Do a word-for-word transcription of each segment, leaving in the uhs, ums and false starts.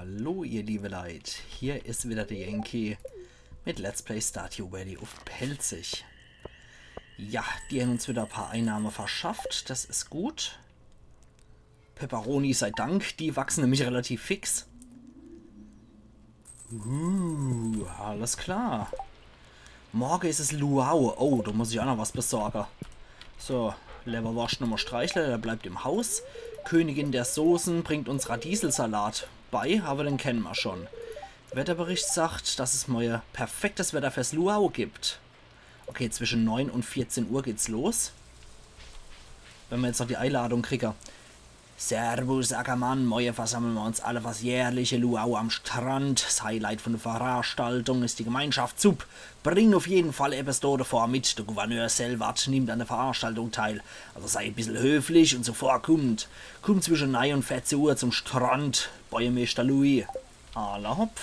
Hallo ihr liebe Leit, hier is wieder de Yankee mit Let's Play Stardew Valley uff Pälzisch. Ja, die hän uns wieder e paar Einnahme verschafft, das is gut. Peperoni sei Dank, die wachsen nämlich relativ fix. Uh, alles klar. Morge is es Luau. Oh, do muss ich ach noch was besorge. So, Lewwerworscht nochmol streichle, der bleibt im Haus. Königin der Soßen bringt uns Radieselsalat bei, awwer den kenne ma schon. Wetterbericht sagt, dass es morge perfektes Wetter fürs Luau gibt. Okay, zwischen neun und vierzehn Uhr geht's los. Wenn ma jetzt noch die Eiladung kriege. Servus, Ackermann. Morge versammle ma uns alle fürs jährliche Luau am Strand. Das Highlight von der Veranstaltung is die Gemeinschaftssupp. Bring uff jeden Fall ebbes do devor mit. Der Gouverneur Selward nimmt an der Veranstaltung teil. Also sei e bissel höflich und zuvorkummend. Kumm zwischen neun und vierzehn Uhr zum Strand. Bäuermeeschter Louis. Alla hopp.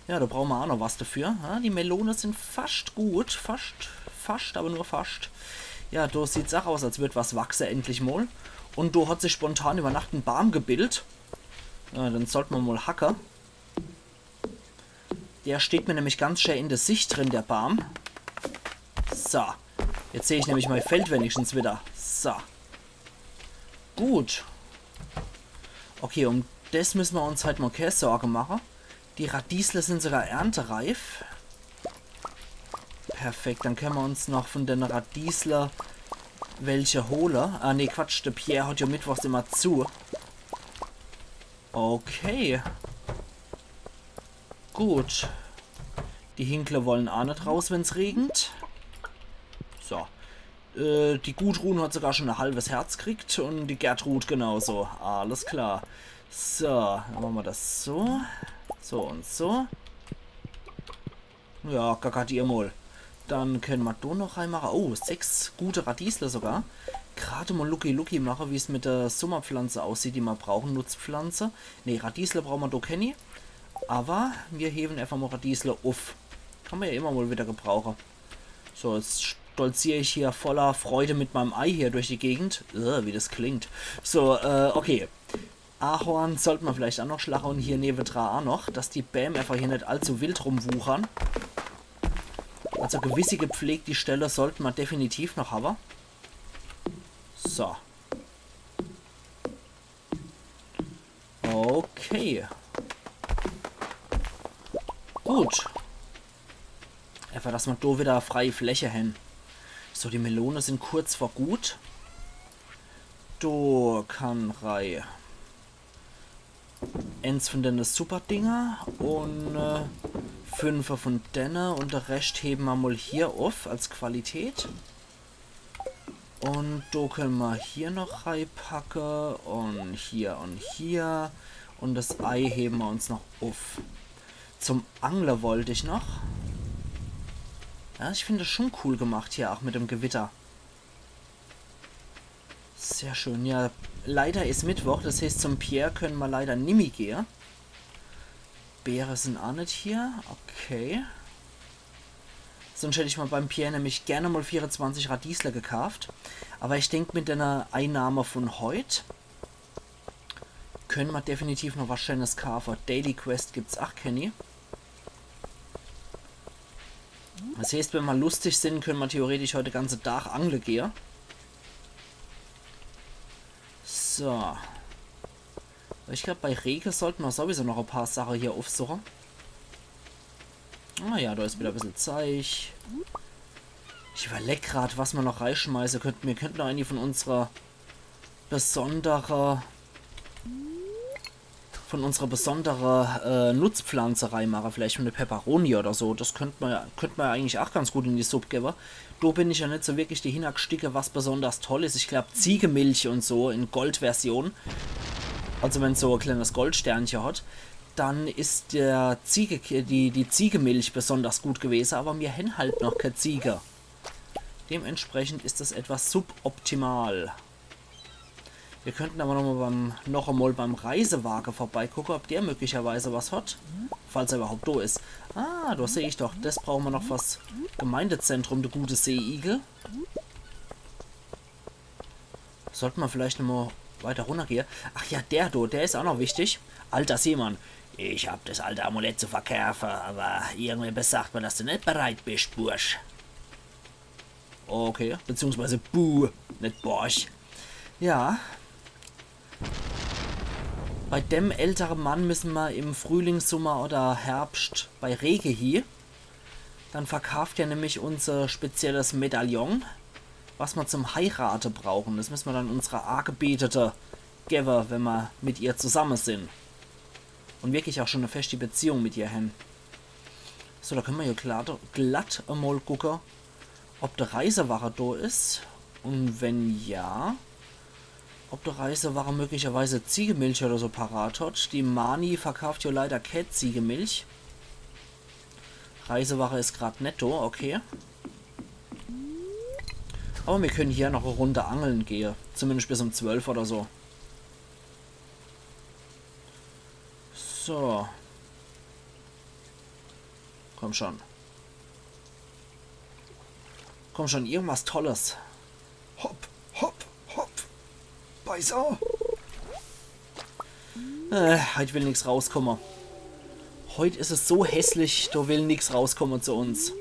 Ja, do brauche ma ach noch was dafür. Ja, die Melone sin fascht gut. Fascht, fascht, awwer nur fascht. Ja, do sieht's ach aus, als würd was wachse, endlich mol. Und do hat sich spontan über Nacht en Baam gebildt. Ja, den sollt ma mol hacke. Der steht mir nämlich ganz schää in de Sicht drin, der Baam. So. Jetzt seh ich nämlich mei Feld wenigstens wieder. So. Gut. Okay, um des müsse ma uns halt mol kää Sorge mache. Die Radiesle sin sogar erntereif. Perfekt, dann kenne ma uns noch von denne Radiesle welche hole. Ah, nee, Quatsch, de Pierre hat jo mittwochs immer zu. Okay. Gut. Die Hinkle wolle ach net raus, wenn's regent. So. Äh, die Gudrun hat sogar schon e halbes Herz kriegt und die Gertrud genauso. Alles klar. So, dann mache ma das so. So und so. Ja, gackert ihr mol. Dann kenne ma do noch reimache. Oh, sechs gute Radiesle sogar. Grad mol Lucky Lucky mache, wie's mit de Summerpflanze aussieht, die ma brauche. Nutzpflanze. Nee, Radiesle brauche ma do kenni. Awwer mir hewe eefach mol Radiesle uff. Kann ma ja immer mol wieder gebrauche. So, jetzt stolzier ich hier voller Freude mit meim Ei hier durch die Gegend. Äh, wie das klingt. So, äh, okay. Ahorn sollt ma vielleicht ach noch schlache und hier newedra ach noch, dass die Bääm eefach hier net allzu wild rumwuchern. Also gewisse gepflegte Stelle sollt ma definitiv noch hawwe. So. Okay. Gut. Eefach, dass ma do wieder freie Fläche hän. So, die Melone sin kurz vor gut. Do kann rei ens von denne Superdinger und, äh, fünfe von denne und de Rescht hewe ma mol hier uff als Qualität. Und do kenne ma hier noch reipacke und hier und hier. Und das Ei hewe ma uns noch uff. Zum Angle wollt ich noch. Ja, ich find das schon cool gemacht hier, ach mit dem Gewitter. Sehr schön. Ja, leider is Mittwoch, das heeßt, zum Pierre kenne ma leider nimmi gehe. Beere sin ach net hier. Okay. Sonst hätt ich ma beim Pierre nämlich gern mol vierezwanzig Radiesle gekaaft. Awwer ich denk, mit denne Einnahme von heut kenne ma definitiv noch was Scheenes kaafe. Daily Quest gibt's ach kenni. Das heeßt, wenn ma lustig sin, kenne ma theoretisch heut de ganze Dag angle gehe. So. Ich glaub, bei Rege sollt ma sowieso noch e paar Sache hier uffsuche. Ah ja, do is wieder e bissel Zeich. Ich überleg grad, was ma noch reischmeiße könnt. Mir könnten noch eeni von unsere besondere von unsere besondere, äh, Nutzpflanze reimache, vielleicht von de Peperoni oder so. Das könnt ma ja, könnt ma ja eigentlich ach ganz gut in die Supp gewwe. Do bin ich ja net so wirklich dehinner gstiche, was besonders toll is. Ich glaub, Ziegemilch und so in Goldversion. Also wenn's so e kleines Goldsternche hat, dann is der Ziege, die, die Ziegemilch besonders gut gewese, awwer mir hän halt noch kee Ziege. Dementsprechend is das etwas suboptimal. Wir könnten awwer noch mol beim, noch emol beim Reisewage vorbeigucke, ob der möglicherweise was hat. Falls er überhaupt do is. Ah, do seh ich doch. Das brauche ma noch fürs Gemeindezentrum, de gute Seeigel. Sollt ma vielleicht noch mol weiter runnergehe. Ach ja, der do, der is ach noch wichtig. Alter Seemann, Ich hab das alte Amulett zu verkaafe, aber irgendwer sagt mir, dass du net bereit bist, Bursch. Okay, beziehungsweise Bu, net Borsch. Ja. Bei dem ältere Mann müssen mer im Frühling, Summer oder Herbscht bei Rege hie. Dann verkaaft er nämlich unser spezielles Medaillon, was mer zum Heirate brauchen. Das müssen mer dann unserer Angebetete gewwe, wenn mer mit ihr zusamme sin. Und wirklich auch schon e feschte Beziehung mit ihr hen. So, da können mer ja glatt, glatt emol gucke, ob de Reisewache do is. Und wenn ja, ob de Reisewache möglicherweise Ziegemilch oder so parat hat. Die Marnie verkaaft ja leider kä Ziegemilch. Reisewache is grad net do, okay. Aber mir können hier noch e Runde angeln gehe. Zumindest bis um zwölf oder so. So. Komm schon. Komm schon, irgendwas Tolles. Hopp, hopp, hopp. Beisser. Äh, heut will nix rauskomme. Heut is es so hässlich, do will nix rauskomme zu uns.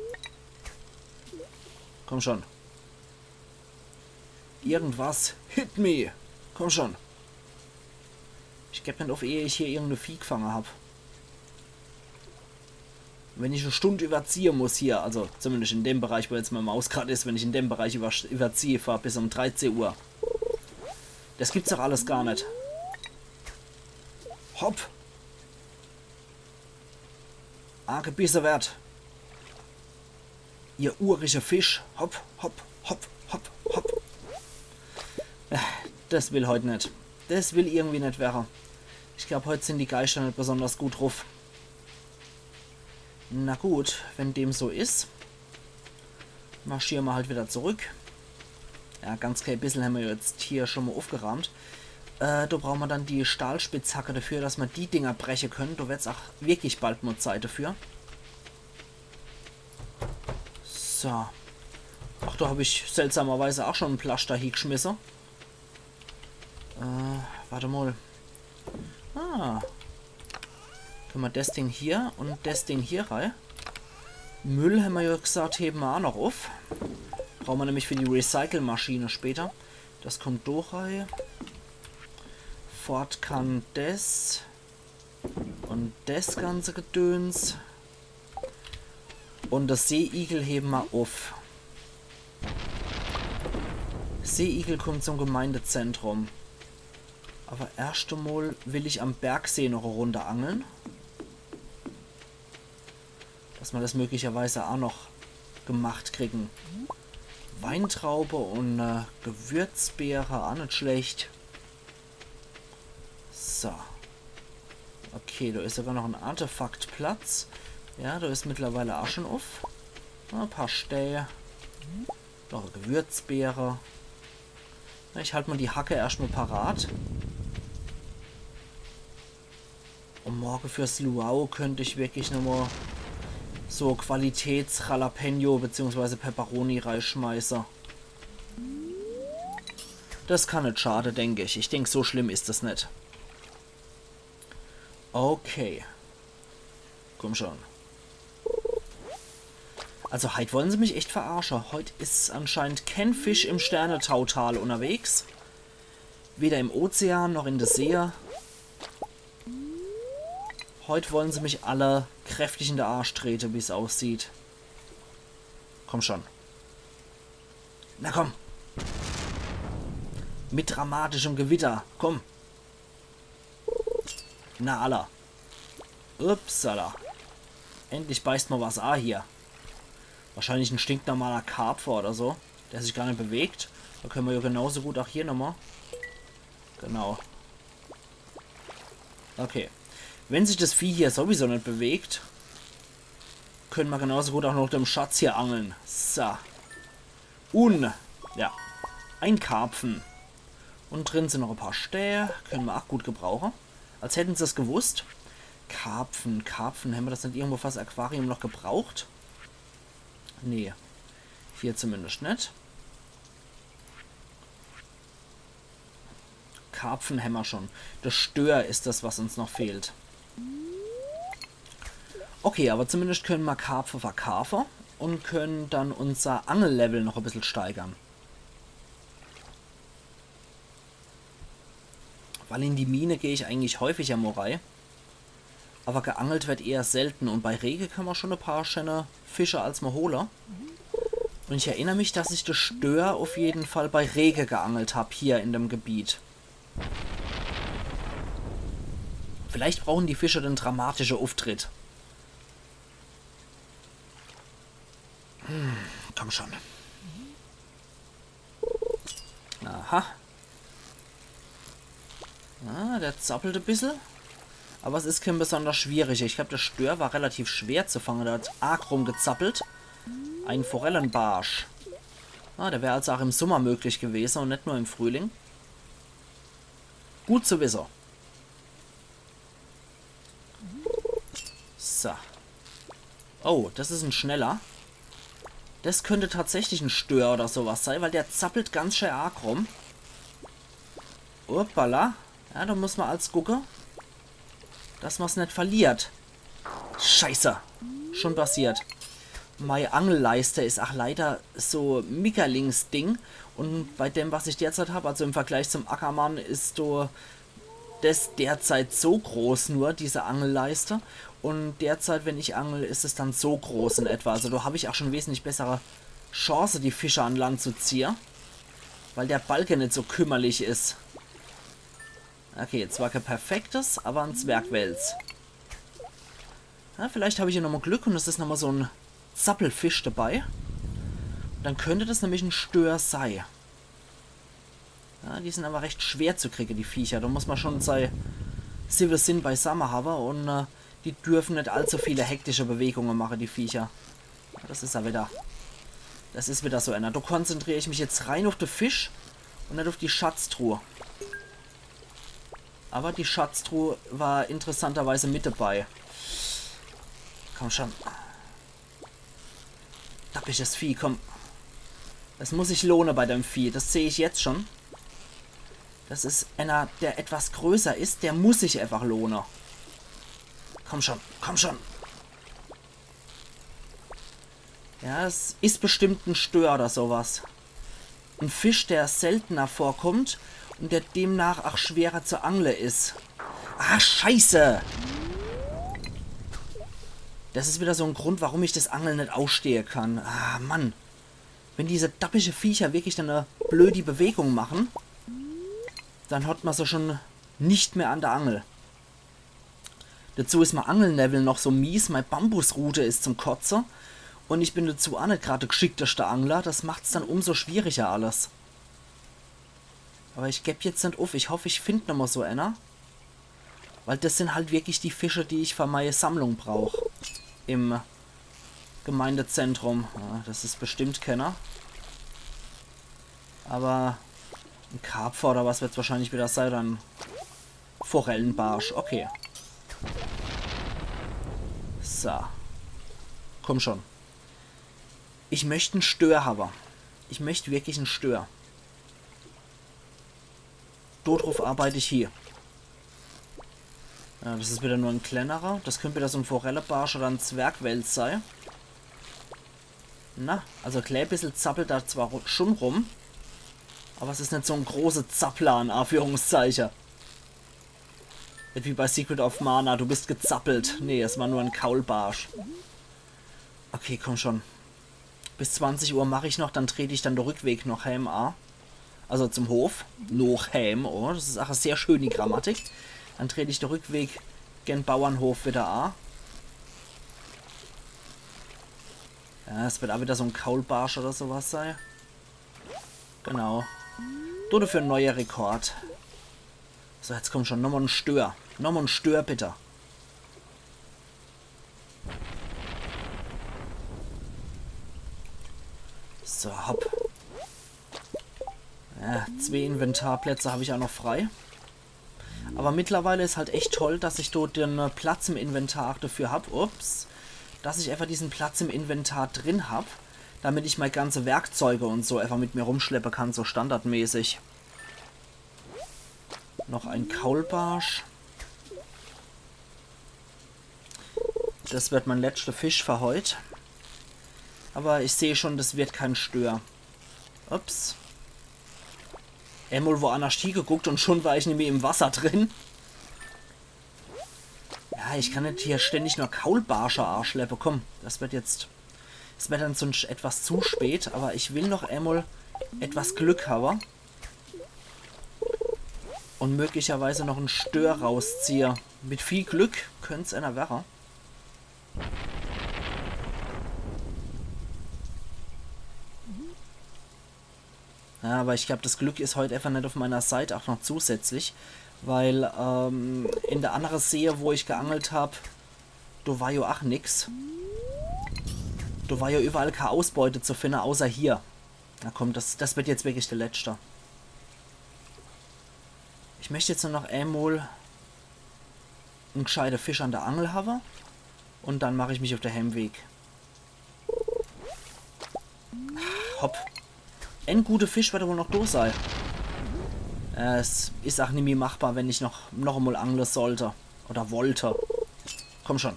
Komm schon. Irgendwas. Hit me. Komm schon. Ich geb net uff, ehe ich hier irgend e Vieh gfange hab. Wenn ich e Stund überziehe muss hier, also zumindest in dem Bereich, wo jetzt mei Maus grad is, wenn ich in dem Bereich über, überziehe, fahr bis um dreizeh Uhr. Das gibt's doch alles gar net. Hopp. Angebisse werd. Ihr urische Fisch. Hopp, hopp, hopp, hopp, hopp. Äh, das will heut net. Das will irgendwie net werre. Ich glaub, heut sin die Geischter net besonders gut druff. Na gut, wenn dem so is, marschiere mer halt wieder zurück. Ja, ganz klee bissel hämmer jetzt hier schon mol uffgeraamt. Äh, do brauche mer dann die Stahlspitzhacke dafür, dass mer die Dinger breche können. Do werd's auch wirklich bald mol Zeit dafür. So. Ach, do hab ich seltsamerweise auch schon en Plaschter hiegschmisse. Äh, warte mol. Ah. Könne mer des Ding hier und des Ding hier rei. Müll, hämmer ja gesagt, hewe mer auch noch uff. Brauche mer nämlich für die Recycle-Maschine später. Das kommt do rei. Fort kann des. Und des ganze Gedöns. Und das Seeigel hewe mer uff. Seeigel kommt zum Gemeindezentrum. Aber erscht emol will ich am Bergsee noch e Runde angeln. Dass mer das möglicherweise auch noch gemacht kriegen. Weintraube und, äh, Gewürzbeere, auch net schlecht. So. Okay, do is sogar noch en Artefaktplatz. Ja, do is mittlerweile auch schon uff. E paar Stäbe. Noch e Gewürzbeere. Na, ich halt mol die Hacke erscht mol parat. Und morge fürs Luau könnt ich wirklich nochmol so Qualitäts-Jalapeño beziehungsweise Peperoni reischmeiße. Das kann net schade, denk ich. Ich denk, so schlimm is es net. Okay. Komm schon. Also, heut wollen se mich echt verarsche. Heut is anscheinend kän Fisch im Sternetautal unterwegs. Weder im Ozean noch in de See. Heut wollen se mich alle kräftig in de Arsch trete, wie's aussieht. Komm schon. Na komm. Mit dramatischem Gewitter. Komm. Na, alla. Upsala. Endlich beißt mol was a hier. Wahrscheinlich en stinknormaler Karpfe oder so, der sich gar net bewegt. Do könne mer ja genauso gut auch hier nochmol. Genau. Okay. Wenn sich das Vieh hier sowieso net bewegt, könne mer genauso gut auch noch dem Schatz hier angeln. So. Un, ja, ein Karpfen. Und drin sin noch e paar Stäbe, könne mer auch gut gebrauche. Als hätten se's gewusst. Karpfen, Karpfen, hämmer das net irgendwo fürs Aquarium noch gebraucht? Nee, hier zumindest net. Karpfen hämmer schon. De Stör is das, was uns noch fehlt. Okay, aber zumindest können ma Karpfe verkaafe und können dann unser Angellevel noch e bissel steigern. Weil in die Mine geh ich eigentlich häufiger mo rei. Aber geangelt wird eher selten und bei Rege kann ma schon e paar schöne Fische als mo hole. Und ich erinner mich, dass ich de Stör auf jeden Fall bei Rege geangelt hab hier in dem Gebiet. Vielleicht brauchen die Fische den dramatischen Auftritt. Hm, komm schon. Aha. Ah, der zappelt e bissel. Aber es is kein besonders schwieriger. Ich glaub, der Stör war relativ schwer zu fangen. Der hat arg rumgezappelt. Ein Forellenbarsch. Ah, der wär also auch im Sommer möglich gewesen und net nur im Frühling. Gut zu wissen. So. Oh, das is en schneller. Das könnte tatsächlich en Stör oder sowas sein, weil der zappelt ganz schön arg rum. Hoppala. Ja, da muss ma als gucke, dass ma's net verliert. Scheiße. Schon passiert. Mei Angelleiste is ach leider so Mickerlings-Ding. Und bei dem, was ich derzeit hab, also im Vergleich zum Ackermann, is do das derzeit so groß nur, diese Angelleiste. Und derzeit, wenn ich angel, is es dann so groß in etwa. Also da hab ich auch schon wesentlich bessere Chance, die Fische an Land zu ziehe. Weil der Balke net so kümmerlich is. Okay, zwar kein perfektes, aber en Zwergwels. Ja, vielleicht hab ich ja nochmal Glück und es is nochmal so en Zappelfisch dabei. Dann könnte das nämlich en Stör sei. Ja, die sind aber recht schwer zu kriegen, die Viecher. Da muss man schon sei siwwe Sinn beisammen haben und äh, die dürfen nicht allzu viele hektische Bewegungen machen, die Viecher. Ja, das is ja wieder. Das is wieder so einer. Da konzentriere ich mich jetzt rein auf den Fisch und nicht auf die Schatztruhe. Aber die Schatztruhe war interessanterweise mit dabei. Komm schon. Dappisches Vieh, komm. Es muss sich lohnen bei dem Vieh. Das sehe ich jetzt schon. Das is einer, der etwas größer is. Der muss sich einfach lohnen. Komm schon, komm schon. Ja, es is bestimmt en Stör oder sowas. En Fisch, der seltener vorkommt und der demnach auch schwerer zu angle is. Ah, Scheiße! Das is wieder so en Grund, warum ich das Angeln net ausstehe kann. Ah, Mann. Wenn diese dappische Viecher wirklich dann e blödi Bewegung machen, dann hat man se schon nicht mehr an der Angel. Dazu is mein Angellevel noch so mies, mein Bambusrute is zum Kotze. Und ich bin dazu auch net grad der geschickteste Angler. Das macht's dann umso schwieriger alles. Aber ich geb jetzt net uff. Ich hoff, ich find nochmal so einer. Weil das sind halt wirklich die Fische, die ich für meine Sammlung brauch. Im Gemeindezentrum. Ja, das is bestimmt keiner. Aber en Karpfer oder was wird's wahrscheinlich wieder sein. Dann Forellenbarsch. Okay. So. Komm schon. Ich möcht en Stör haben. Ich möcht wirklich en Stör. Do drauf arbeite ich hier. Ja, das is wieder nur en kleinerer. Das könnt wieder so en Forellebarsch oder en Zwergwels sei. Na, also e klä bissel zappelt er zwar ru- schon rum, aber es is net so en große Zappler, in Anführungszeichen. Net wie bei Secret of Mana, du bist gezappelt. Nee, es war nur en Kaulbarsch. Okay, komm schon. Bis zwanzig Uhr mach ich noch, dann tret ich dann de Rückweg noch heim a. Also zum Hof. Noch heim, oh. Das is auch sehr schön, die Grammatik. Dann tret ich de Rückweg gen Bauernhof wieder a. Ja, es wird auch wieder so en Kaulbarsch oder sowas sei. Genau. Du dafür en neuer Rekord. So, jetzt komm schon, nochmal en Stör. Nochmal en Stör, bitte. So, hopp. Ja, zwei Inventarplätze hab ich auch noch frei. Aber mittlerweile is halt echt toll, dass ich dort den äh, Platz im Inventar dafür hab. Ups. Dass ich einfach diesen Platz im Inventar drin hab, damit ich mei ganze Werkzeuge und so einfach mit mir rumschleppe kann, so standardmäßig. Noch en Kaulbarsch. Das wird mein letzter Fisch für heut. Aber ich seh schon, das wird kein Stör. Ups. Emol woannerscht hiegeguckt und schon war ich nimmi im Wasser drin. Ja, ich kann net hier ständig nur Kaulbarsche aaschleppe. Komm, das wird jetzt, es wird dann sonst etwas zu spät, aber ich will noch emol etwas Glück habe. Und möglicherweise noch en Stör rausziehe. Mit viel Glück könnt's einer werre. Ja, aber ich glaub, das Glück is heut einfach net auf meiner Seit, auch noch zusätzlich. Weil, ähm, in der annere See, wo ich geangelt hab, do war jo ach nix. Do war jo überall kä Ausbeute zu finne, außer hier. Na komm, das, das wird jetzt wirklich der letzte. Ich möcht jetzt nur noch emol en gscheite Fisch an der Angel habe. Und dann mach ich mich auf de Heimweg. Hopp. En gute Fisch wird wohl noch do sei. Es is ach nimmi machbar, wenn ich noch, noch emol angle sollte. Oder wollte. Komm schon.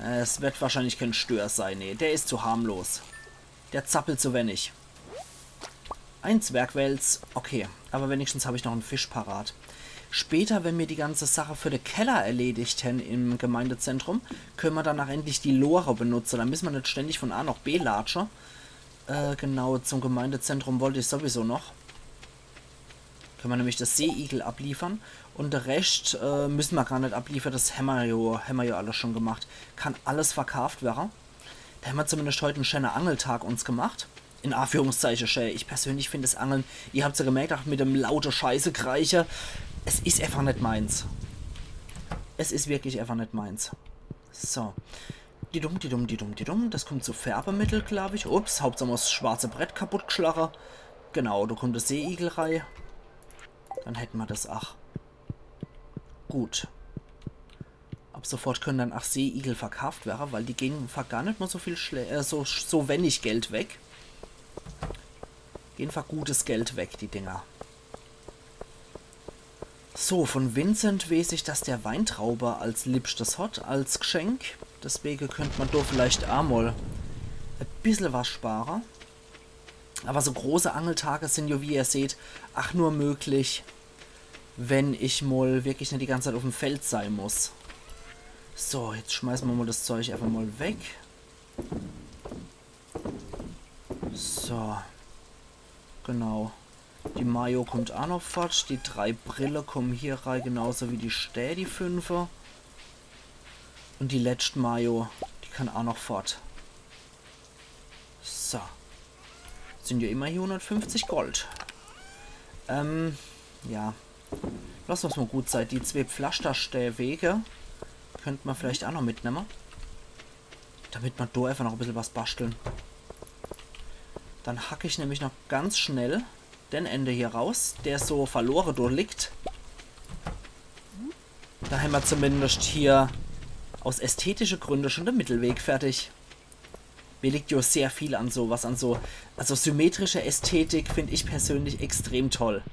Es wird wahrscheinlich kein Stör sei, nee. Der is zu harmlos. Der zappelt zu wenig. En Zwergwels. Okay, aber wenigstens hab ich noch en Fisch parat. Später, wenn mir die ganze Sache für de Keller erledigt hen im Gemeindezentrum, könne mer dann ach endlich die Lore benutze. Dann müsse mer net ständig von A noch B latsche. Äh, genau, zum Gemeindezentrum wollt ich sowieso noch. Könne mer nämlich das Seeigel abliefere. Und de Rescht, äh, müsse mer gar net abliefere. Das hämmer jo, hämmer jo alles schon gemacht. Kann alles verkaaft werre. Do hämmer zumindest heut en schäner Angeltag uns gemacht. In Anführungszeiche schä. Ich persönlich find das Angeln, ihr habt's jo gemerkt, ach mit dem laute Scheiße-Kreiche, es is einfach net meins. Es is wirklich einfach net meins. So. Didum, didum, didum, didum. Das kommt zu Färbemittel, glaub ich. Ups, Hauptsach mal das schwarze Brett kaputt gschlage. Genau, do kommt das Seeigel rei. Dann hätte mer das ach. Gut. Ab sofort könne dann ach Seeigel verkaaft werre, weil die gehn für gar net mal so viel schle äh, so, so wenig Geld weg. Gehn für gutes Geld weg, die Dinger. So, von Vincent weeß ich, dass der Weintraube als Liebschtes hat, als Gschenk. Deswege könnt mer do vielleicht ach mal e bissel was spare. Aber so große Angeltage sin jo, wie ihr seht, ach nur möglich, wenn ich mal wirklich net die ganze Zeit auf'm Feld sei muss. So, jetzt schmeiße mer mal das Zeug einfach mal weg. So. Genau. Die Mayo kommt ach noch fort. Die drei Brille kommen hier rei, genauso wie die Stä, die fünfe. Und die letscht Mayo, die kann ach noch fort. So. Sin jo immerhin hundertfünfzig Gold. Ähm, ja. Lass uns mal gut sei. Die zwee Pflasterstäwege könnt mer vielleicht ach noch mitnemme. Damit mer do einfach noch e bissel was basteln. Dann hack ich nämlich noch ganz schnell den Ende hier raus, der so verlore do liegt. Do hämmer zumindest hier aus ästhetische Gründe schon de Mittelweg fertig. Mir liegt jo sehr viel an so was, an so, also symmetrische Ästhetik find ich persönlich extrem toll.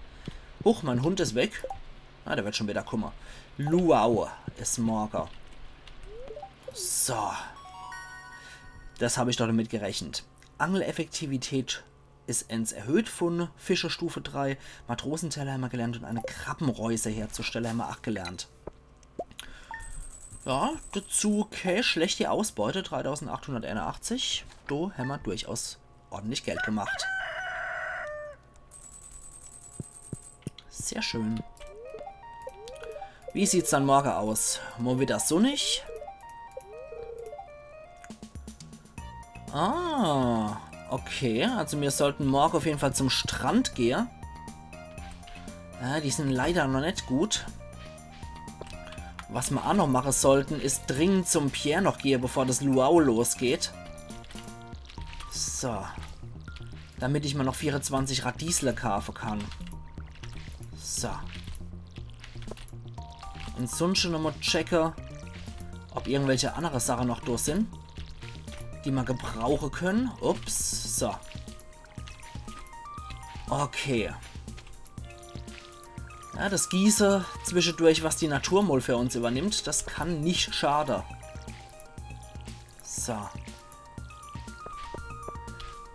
Huch, mein Hund is weg. Ah, der wird schon wieder kumme. Luau is morge. So. Das hab ich doch damit gerechnet. Angeleffektivität is ens erhöht von Fischer Stufe drei. Matrosenteller hämmer gelernt und eine Krabbenreuse herzustelle hämmer ach gelernt. Ja, dazu kä schlechte Ausbeute, dreitausendachthunderteinundachtzig. Do hämmer durchaus ordentlich Geld gemacht. Sehr schön. Wie sieht's dann morge aus? Mal wieder sonnig. Ah, okay. Also mir sollten morge auf jeden Fall zum Strand gehe. Ja, die sin leider noch net gut. Was mer ach noch mache sollten, is dringend zum Pierre noch gehe, bevor das Luau losgeht. So. Damit ich mal noch vierundzwanzig Radiesle kaafe kann. So. Und sunscht nochmal checke, ob irgendwelche andere Sache noch do sin, die mer gebrauche könne. Ups, so. Okay. Ja, das Gieße zwischendurch, was die Natur mol für uns übernimmt, das kann nicht schade. So.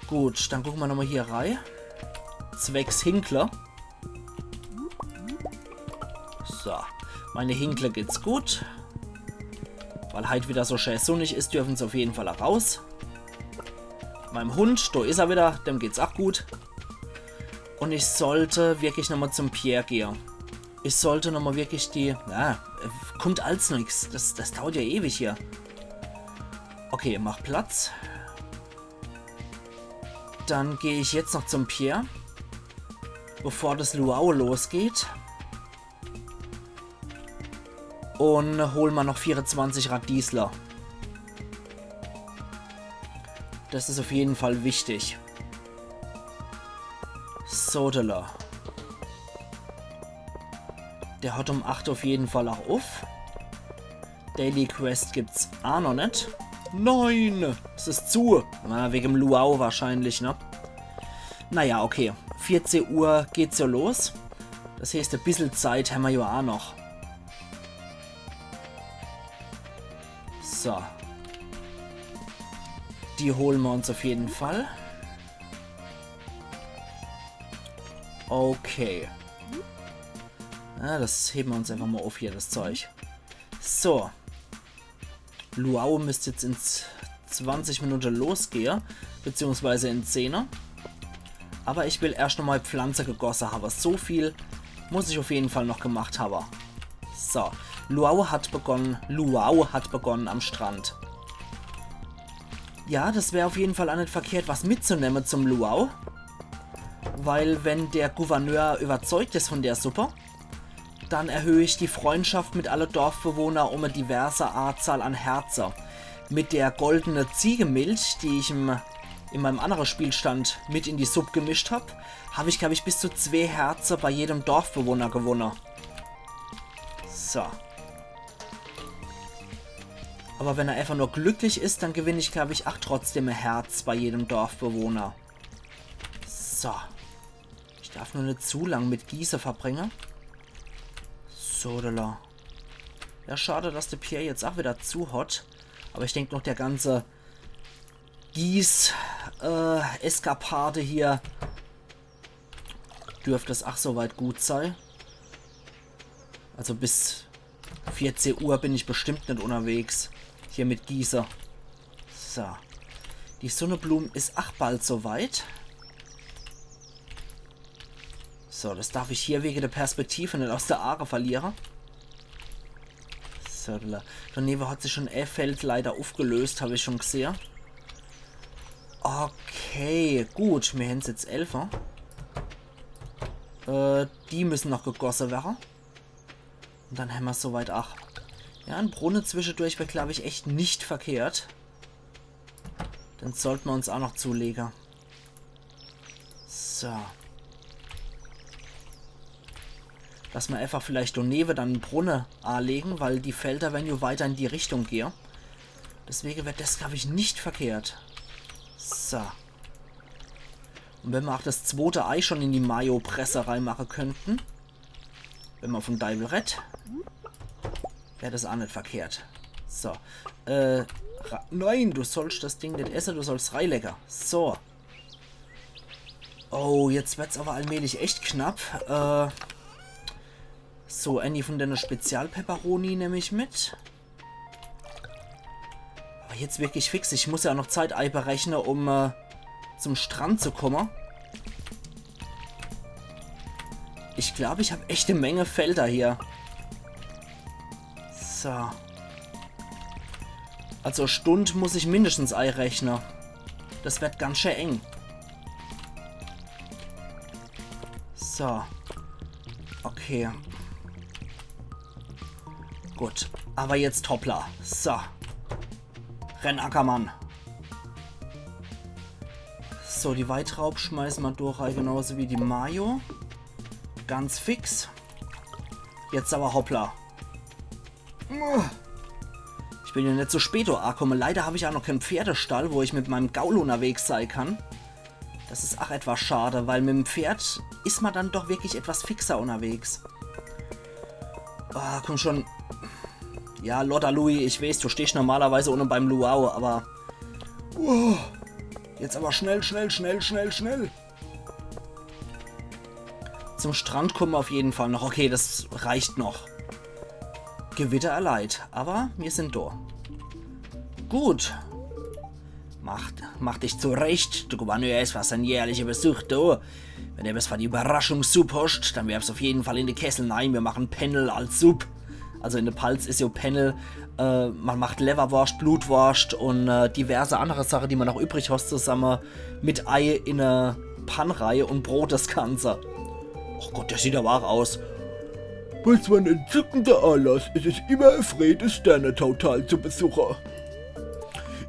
Gut, dann gucke mer nochmal hier rei. Zwecks Hinkle. So, meine Hinkle geht's gut. Weil heit wieder so schä sunnig is, dürfen se auf jeden Fall raus. Meinem Hund, do is er wieder, dem geht's ach gut. Und ich sollte wirklich nochmal zum Pierre gehe. Ich sollte nochmal wirklich die... Ja, kummt als nix. Das, das dauert ja ewig hier. Okay, mach Platz. Dann geh ich jetzt noch zum Pierre, bevor das Luau losgeht. Und hol mal noch vierundzwanzig Radiesler. Das is auf jeden Fall wichtig. Sodele. Der hat um acht auf jeden Fall auch uff. Daily Quest gibt's auch noch net. Nein, es is zu. Na, wegen dem Luau wahrscheinlich, ne? Naja, okay. Vierzeh Uhr geht's ja los. Das heißt, e bissel Zeit hämmer ja auch noch. So. Die holen wir uns auf jeden Fall. Okay. Ja, das heben wir uns einfach mal auf hier, das Zeug. So. Luau müsst jetzt in z-, zwanzig Minute losgehe, beziehungsweise in zehne. Aber ich will erscht nochmal Pflanze gegosse habe. So viel muss ich auf jeden Fall noch gemacht habe. So, Luau hat begonnen, Luau hat begonnen am Strand. Ja, das wär auf jeden Fall auch net verkehrt, was mitzunemme zum Luau. Weil wenn der Gouverneur überzeugt is von der Suppe, dann erhöhe ich die Freundschaft mit alle Dorfbewohner um e diverse Anzahl an Herzer. Mit der goldene Ziegemilch, die ich im, in meinem andere Spielstand mit in die Supp gemischt hab, hab ich, glaub ich, bis zu zwee Herzer bei jedem Dorfbewohner gewonne. So. Aber wenn er einfach nur glücklich is, dann gewinn ich, glaub ich, ach trotzdem e Herz bei jedem Dorfbewohner. So. Ich darf nur net zu lang mit Gieße verbringe. So, da la. Ja, schade, dass de Pierre jetzt ach wieder zu hat. Aber ich denk noch, der ganze Gieß, äh, Eskapade hier dürft es ach soweit gut sei. Also bis vierzeh Uhr bin ich bestimmt net unterwegs. Hier mit Gieße. So. Die Sonneblum is ach bald soweit. So, das darf ich hier wege der Perspektive net aus de Aare verliere. So, da, daneben hat sich schon e Feld leider aufgelöst, hab ich schon gesehe. Okay, gut, mir hän's jetzt elfe. Äh, die müssen noch gegosse werre. Und dann hämmer's soweit ach. Ja, en Brunne zwischendurch wär, glaub ich, echt nicht verkehrt. Den sollt mer uns ach noch zulege. So. Dass mer einfach vielleicht daneben dann en Brunne anlegen, weil die Felder werden ja weiter in die Richtung gehe. Deswegen wär das, glaub ich, nicht verkehrt. So. Und wenn mer auch das zwote Ei schon in die Mayo-Presse reinmache könnten, wenn mer vom Deiwel redt, wär das auch net verkehrt. So. Äh, ra- nein, du sollst das Ding net esse, du sollst reilecker. So. Oh, jetzt werd's aber allmählich echt knapp. Äh, so, ääni von denne Spezial-Pepperoni nemm ich mit. Aber jetzt wirklich fix. Ich muss ja auch noch Zeit eiberechne, um äh, zum Strand zu komme. Ich glaub, ich hab echt e Menge Felder hier. So. Also Stund muss ich mindestens eirechne. Das werd ganz schön eng. So. Okay. Gut. Aber jetzt hoppla. So. Renn, Ackermann. So, die Weitraub schmeiß mer durch, genauso wie die Mayo. Ganz fix. Jetzt aber hoppla. Ich bin ja net so spät do akomme. Leider hab ich auch noch kein Pferdestall, wo ich mit meinem Gaul unterwegs sei kann. Das is ach etwas schade, weil mit dem Pferd is mer dann doch wirklich etwas fixer unterwegs. Ah, komm schon. Ja, Lord Aloui, ich weeß, du stehst normalerweise unne beim Luau, aber... Oh, jetzt aber schnell, schnell, schnell, schnell, schnell. Zum Strand kommen wir auf jeden Fall noch. Okay, das reicht noch. Gewitter erleidet, aber wir sind da. Gut. Mach, mach dich zurecht. De Gouverneur is für sein jährliche Besuch da. Wenn er was für die Überraschungssupp hoscht, dann werf's auf jeden Fall in de Kessel nei. Wir machen Pennel als Supp. Also in de Palz is jo Pennel, äh, man macht Lewwerworscht, Blutworscht und äh, diverse andere Sachen, die man noch übrig hoscht, zusammen mit Ei in e Pann rei und Brot das Ganze. Ach Gott, der sieht aber auch aus. Was für ein entzückender Anlass. Es ist immer eine Freude, Sternetautal zu besuchen.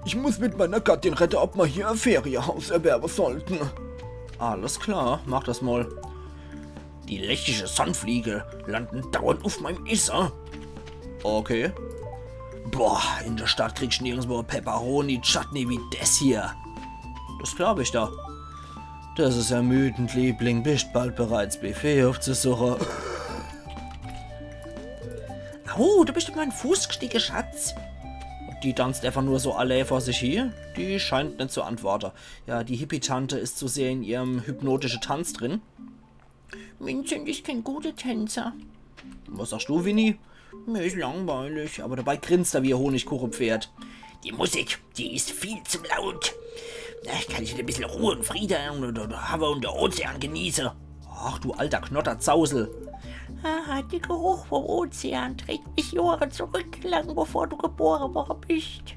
Ich muss mit meiner Gattin reden, ob wir hier ein Ferienhaus erwerben sollten. Alles klar, mach das mal. Die lästige Sandfliege landen dauernd auf meinem Essen. Okay. Boah, in der Stadt kriegst du nirgendwo Pepperoni-Chutney wie das hier. Das glaub ich da. Das ist ermüdend, Liebling. Bist bald bereit, das Buffet aufzusuchen. Au, du bist auf meinen Fuß gestiegen, Schatz. Die tanzt einfach nur so allää vor sich hin. Die scheint nicht zu antworten. Ja, die Hippie-Tante ist zu sehr in ihrem hypnotischen Tanz drin. Vincent ist kein guter Tänzer. Was sagst du, Winnie? Mir ist langweilig, aber dabei grinst er wie ein Honigkuchenpferd. Die Musik, die ist viel zu laut. Na, kann ich ein bisschen Ruhe und Friede und, und, und Haver und der Ozean genießen? Ach, du alter Knotterzausel. Aha, der Geruch vom Ozean trägt mich Jahre zurück, lang bevor du geboren worden bist.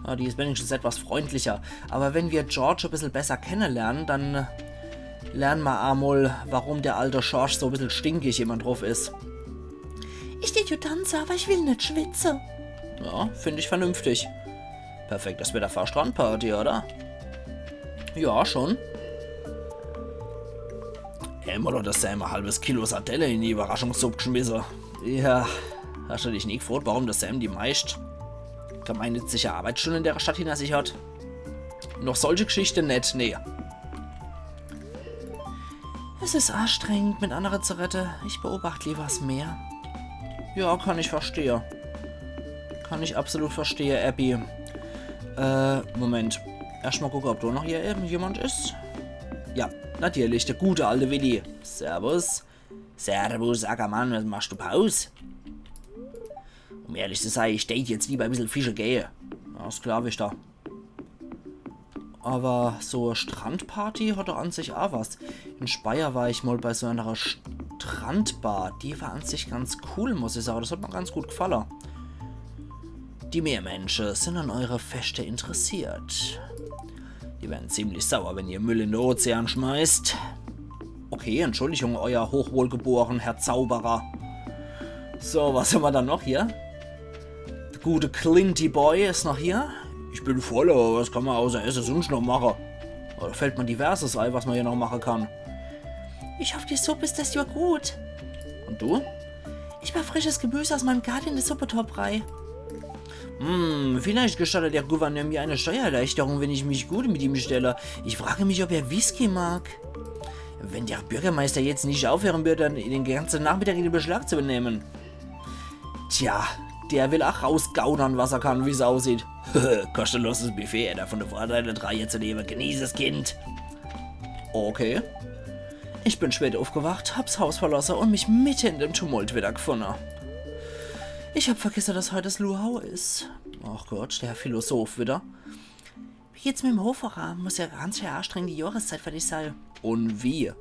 Ah, die ist wenigstens etwas freundlicher. Aber wenn wir George ein bisschen besser kennenlernen, dann lernen wir einmal, warum der alte Schorsch so ein bisschen stinkig immer drauf ist. Ich tät jo tanze, aber ich will nicht schwitzen. Ja, finde ich vernünftig. Perfektes Wetter für Strandparty, oder? Ja, schon. Emol hat de Sam ein halbes Kilo Sardelle in die Überraschungssuppe geschmissen. Ja, hast du dich nie gefragt, warum de Sam die meist gemeinnützige Arbeitsstunde in der Stadt hinter sich hat? Noch solche Geschichten nicht, nee. Es ist anstrengend, mit anderen zu reden. Ich beobachte lieber das Meer. Ja, kann ich verstehen. Kann ich absolut verstehen, Abby. Äh, Moment. Erstmal gucken, ob da noch hier irgendjemand ist. Ja, natürlich, der gute alte Willi. Servus. Servus, Ackermann, was machst du Paus? Um ehrlich zu sein, ich tät jetzt lieber ein bisschen fischen gehe. Ja, ist klar, wie ich da. Aber so e Strandparty hat doch an sich auch was. In Speyer war ich mal bei so einer Strandbar. Die war an sich ganz cool, muss ich sagen. Das hat mir ganz gut gefallen. Die Meermenschen sind an eure Feste interessiert. Die werden ziemlich sauer, wenn ihr Müll in den Ozean schmeißt. Okay, Entschuldigung, euer Hochwohlgeboren, Herr Zauberer. So, was haben wir dann noch hier? Der gute Clinty Boy ist noch hier. Ich bin voll, aber was kann man außer Essen sonst noch machen? Da fällt mir diverses ein, was man hier noch machen kann. Ich hoffe, die Suppe ist das Jahr gut. Und du? Ich war frisches Gemüse aus meinem Garten in den Suppetopf rei. Hm, vielleicht gestattet der Gouverneur mir eine Steuererleichterung, wenn ich mich gut mit ihm stelle. Ich frage mich, ob er Whisky mag. Wenn der Bürgermeister jetzt nicht aufhören würde, den ganzen Nachmittag in Beschlag zu nehmen. Tja, der will auch rausgaunern, was er kann, wie's aussieht. Kostenloses Buffet, einer von den Vorteilen, drei jetzt daneben. Genieß es, Kind. Okay. Ich bin spät aufgewacht, hab's Haus verlassen und mich mitten in dem Tumult wiedergefunden. Ich hab vergessen, dass heute das Luau ist. Ach Gott, der Philosoph wieder. Wie geht's mit dem Hof voran? Muss ja ganz schön anstrengende Jahreszeit für dich sein. Und wie?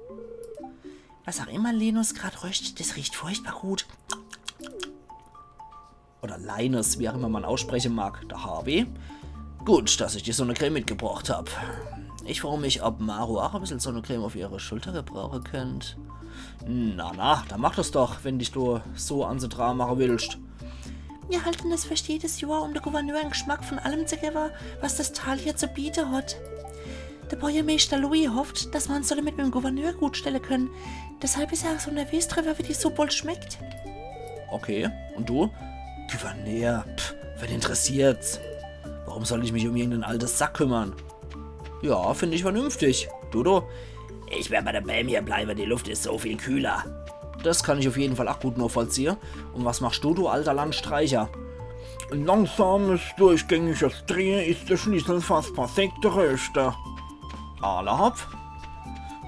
Was auch immer Linus grad röscht, das riecht furchtbar gut. Oder Linus, wie auch immer man aussprechen mag, der Harvey. Gut, dass ich die Sonnencreme mitgebracht hab. Ich frage mich, ob Maru auch ein bisschen Sonnencreme auf ihre Schulter gebrauchen könnt. Na, na, dann mach das doch, wenn dich du so anzudra machen willst. Wir halten das Fest jedes Jahr, um dem Gouverneur einen Geschmack von allem zu geben, was das Tal hier zu bieten hat. Der Bürgermeister Louis hofft, dass wir uns damit mit dem Gouverneur gut stellen können. Deshalb ist er auch so nervös drüber, wie die Suppe wohl schmeckt. Okay, und du? Gouverneur, pff, wen interessiert's? Warum soll ich mich um irgendeinen alten Sack kümmern? Ja, finde ich vernünftig. Dodo? Ich werde bei den Bäumen hier bleiben, die Luft ist so viel kühler. Das kann ich auf jeden Fall auch gut nachvollziehen. Und was machst du, du alter Landstreicher? Ein langsames, durchgängiges Drehen ist der Schlüssel fast perfekte Röster. Alla hopp.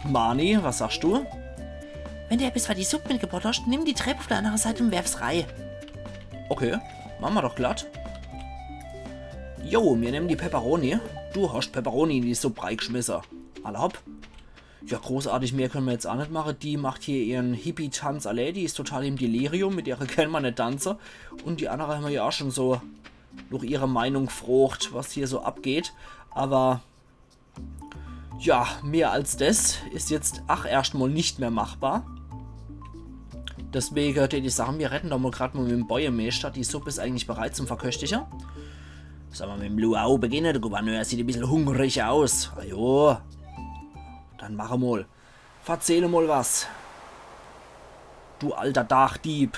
Marnie, was sagst du? Wenn du etwas für die Suppe mitgebracht hast, nimm die Treppe auf der anderen Seite und werf's rein. Okay, machen wir doch glatt. Jo, wir nehmen die Peperoni. Du hast Peperoni in die Suppe reingeschmissen. Alla hopp. Ja, großartig mehr können wir jetzt auch nicht machen. Die macht hier ihren Hippie-Tanz alle. Die ist total im Delirium, mit ihrer kann man nicht tanzen. Und die andere haben wir ja auch schon so nach ihrer Meinung gefragt, was hier so abgeht. Aber ja, mehr als das ist jetzt auch erstmal nicht mehr machbar. Deswegen tät ich sagen, wir reden doch mal grad mal mit dem Bäuermeister. Die Suppe ist eigentlich bereit zum Verköstigen. Sollen wir mit dem Luau beginnen? Der Gouverneur sieht ein bisschen hungrig aus. Ajo. Dann mach mal. Verzehl mal was. Du alter Dachdieb.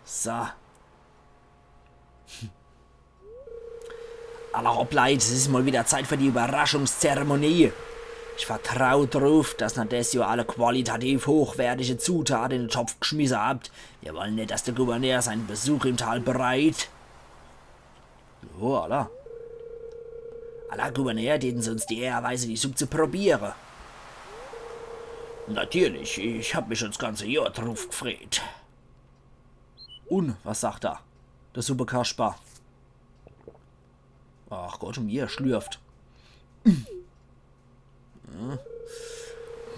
So. Alla hopp, Leit, es ist mal wieder Zeit für die Überraschungszeremonie. Ich vertrau drauf, dass ihr des Jahr alle qualitativ hochwertige Zutaten in den Topf geschmissen habt. Wir wollen nicht, dass der Gouverneur seinen Besuch im Tal bereut. Oh, alla. Alla, Gouverneur, täten Sie uns die Ehre erweisen, die Suppe zu probieren? Natürlich, ich hab mich schon das ganze Jahr drauf gefreut. Und, was sagt er? Der Suppekasper. Ach Gott, und wie er schlürft.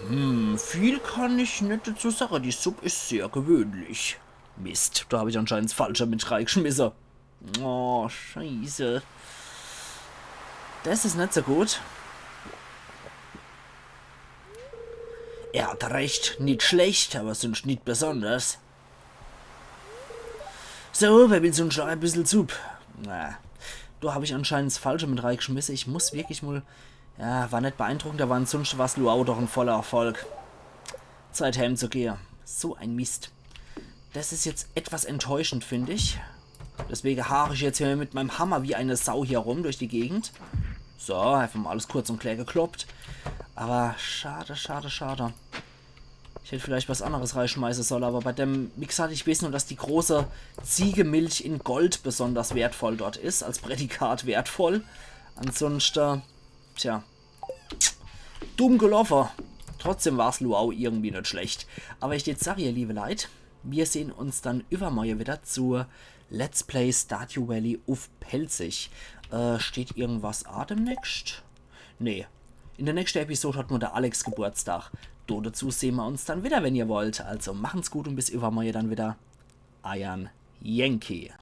Hm, viel kann ich nicht dazu sagen. Die Suppe ist sehr gewöhnlich. Mist, da hab ich anscheinend das Falsche mit reingeschmissen. Oh, scheiße. Das ist nicht so gut. Er hat recht, nicht schlecht, aber sonst nicht besonders. So, wer will sonst noch ein bisschen Supp? Na, da hab ich anscheinend das Falsche mit reingeschmissen. Ich muss wirklich mal... Ja, war nicht beeindruckend, aber ansonsten war's Luau doch ein voller Erfolg. Zeit heimzugehen. So ein Mist. Das ist jetzt etwas enttäuschend, finde ich. Deswegen harre ich jetzt hier mit meinem Hammer wie eine Sau hier rum durch die Gegend. So, einfach mal alles kurz und klär gekloppt. Aber schade, schade, schade. Ich hätte vielleicht was anderes reinschmeißen sollen, aber bei dem, wie gesagt, ich weiß nur, dass die große Ziegemilch in Gold besonders wertvoll dort ist, als Prädikat wertvoll. Ansonsten, tja, dumm gelaufen. Trotzdem war's Luau irgendwie nicht schlecht. Aber ich jetzt sag, ihr liebe Leit, wir sehen uns dann übermorgen wieder zu Let's Play Stardew Valley uff Pälzisch. Äh, steht irgendwas an demnächst? Nee. In der nächsten Episode hat nur der Alex Geburtstag. Do dazu sehen wir uns dann wieder, wenn ihr wollt. Also machen's gut und bis übermorgen dann wieder. Eiern Yankee.